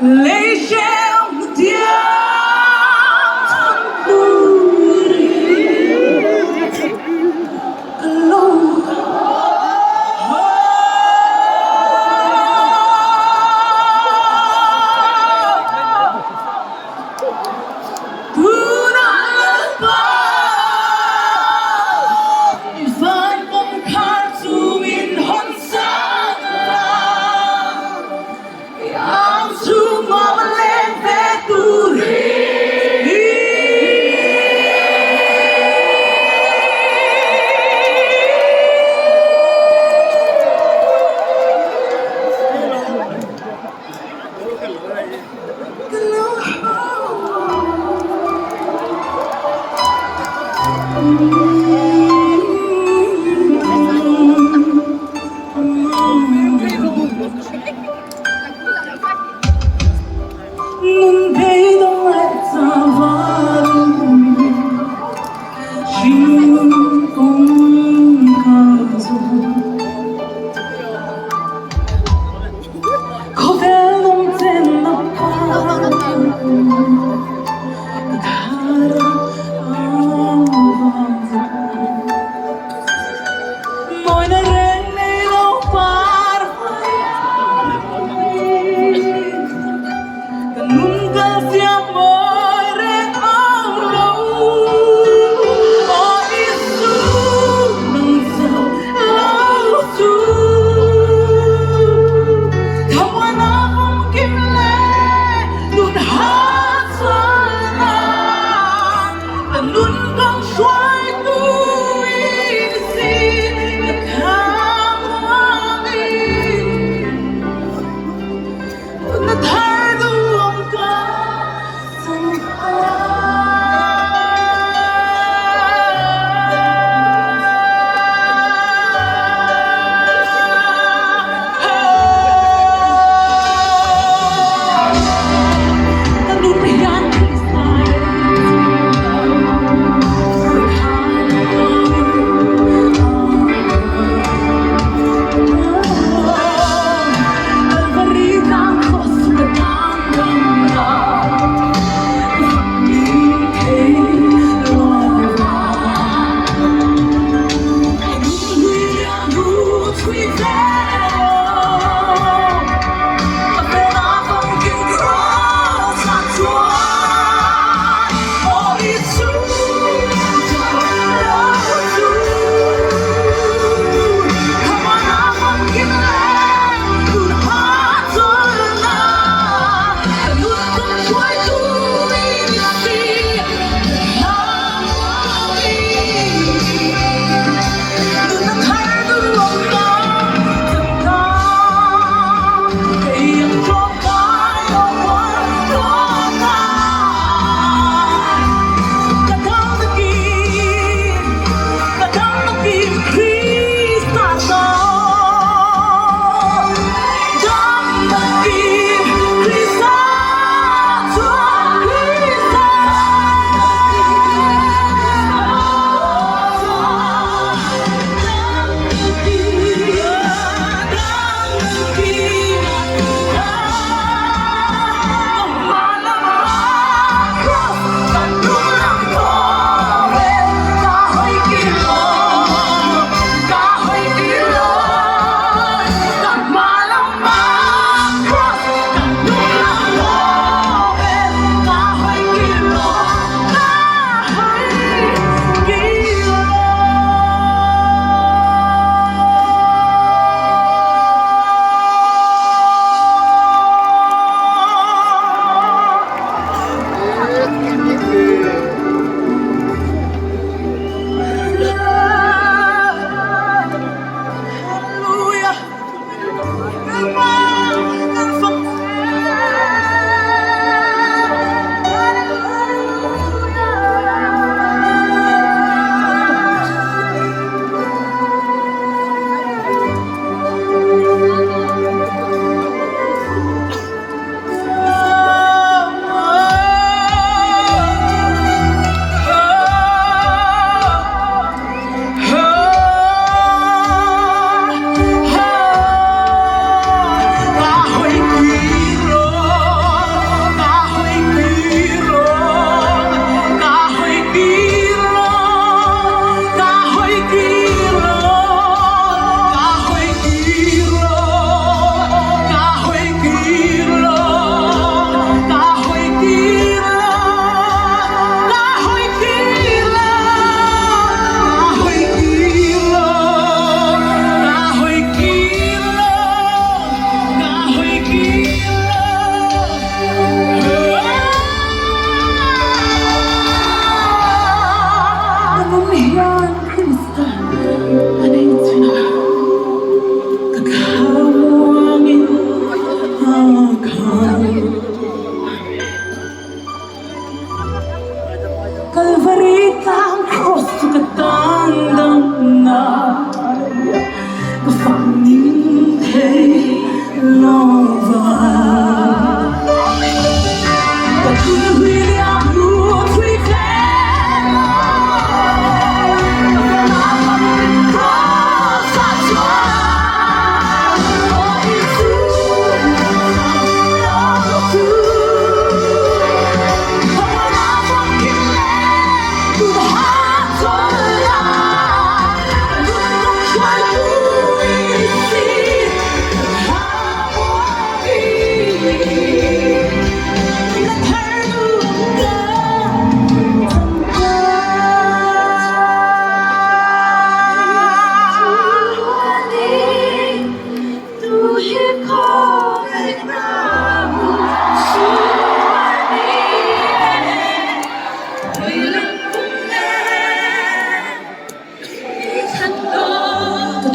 Lei hrem diam chhan turin ka lo Tunah Lalpa van kawngkhar chu min hawn sang la.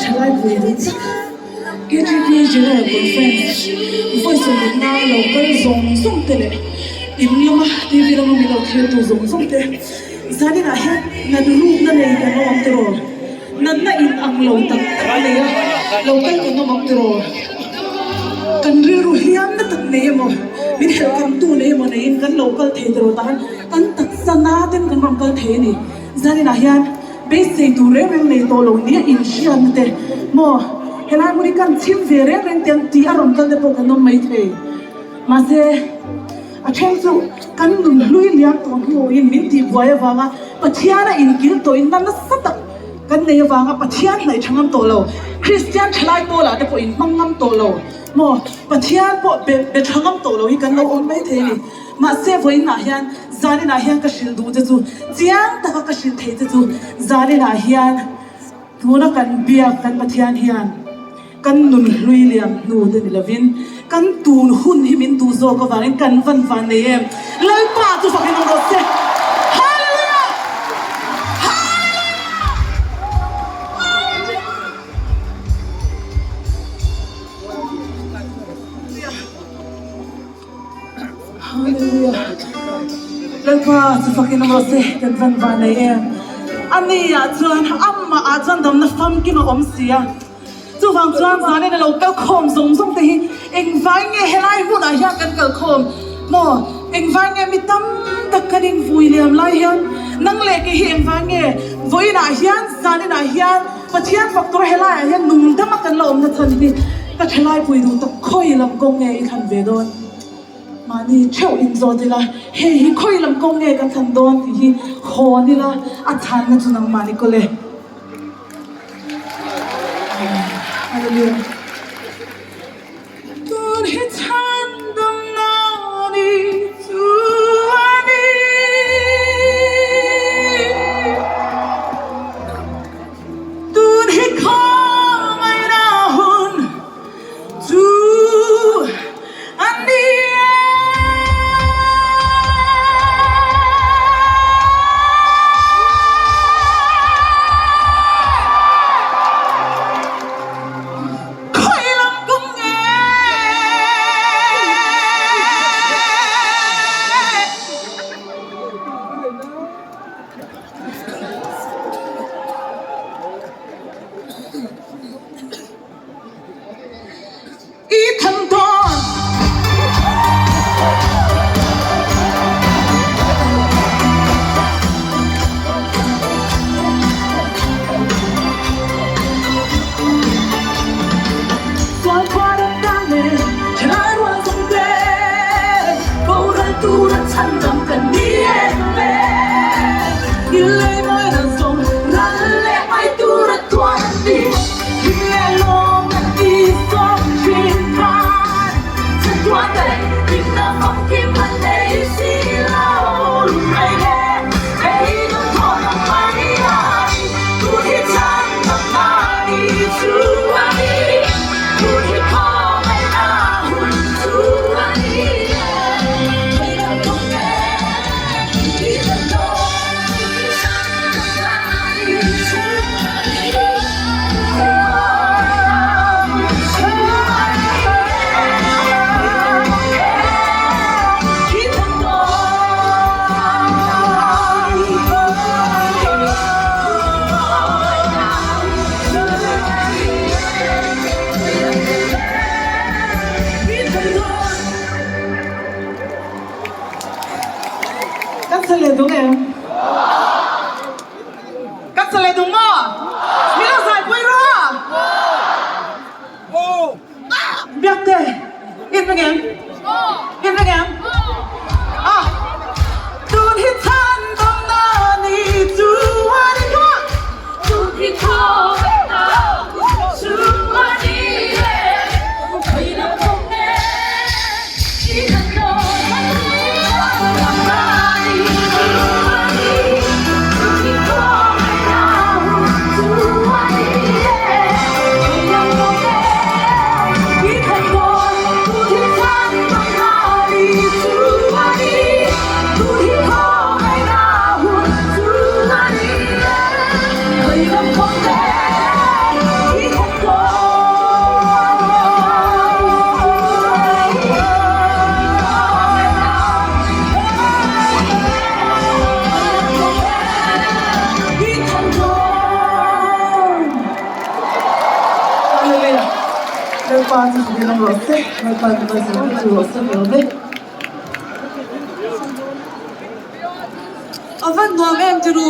thalai pui dun tak KTP General Conference vawi sawmlutna lo kal zawng zawng te leh in lama TV lama min lo thlir tu zawng zawng te zaninah hian nat rukna nei kan awm ang tiraw natna in ang lo tak tak a nei a lo kal kan awm ang tiraw kan rilru hiam na tak nei emaw min helh kam tu nei emaw neiin kan lo kal thei tiraw tah hian kan taksa na ten kan rawn kal thei a ni zaninah hian Beisei tur reng reng nei tawh lo nia inhriatna te maw helai hmun hi kan chhim ve reng reng te ang tih a rawn kal te pawh kan awm mai thei. Mahse, a then chu kan nun hlui liam tawh hnuin min tihbuai avanga Pathiana inkil tawhin na nasa tak kan nei avanga Pathian hnaih tha ngam tawh lo, Kristian thalai pawlah te pawh inhmang ngam tawh lo maw Pathian pawh be be tha ngam tawh lo hi kan lo awm mai thei a ni. Mahse vawiinah hian zaninah hian ka hrilh duh che chu, chiang taka ka hrilh theih che chu zaninah hian tuna kan biak kan Pathian hian kan nun hlui liam hnu te ni lovin kan tun hun hi min duh zawk avangin kan van van nei em. Lalpa chu fakin awm rawh se. Hallelujah! Hallelujah! Hallelujah! Hallelujah. Lalpa chu fakin awm rawh se kan van van nei em. Ani ah chuan amah ah chuan damna famkim a awm si a. Chuvang chuan zanin a lo kal khawm zawng zawng te hi engvai nge helai hmunah hian kan kal khawm maw? Engvai nge mi tam tak kan invui liam lai hian nang leh kei hi engvai nge vawiinah hian zaninah hian Pathian fak tura helaiah hian nung dama kan la awmna chhan hi ka thalai pui duh tak khawi lam kawng nge i thlan ve dawn? Mahni theuh in zawt ila, hei hi khawi lam kawng nge ka thlan dawn tih hi hawn ila a chhanna chu nangmah ni kawl e. Hallelujah. Tun hi chhan damna ni chu a ni. Tun hi khawngaihna hun chu a ni e. Khawi lam kawng nge? I than dawn. Lalpa chu fakin awm rawh se, Lalpa chu malsawm vek chu rawh se ka lawm e. A van nuam em ti ru.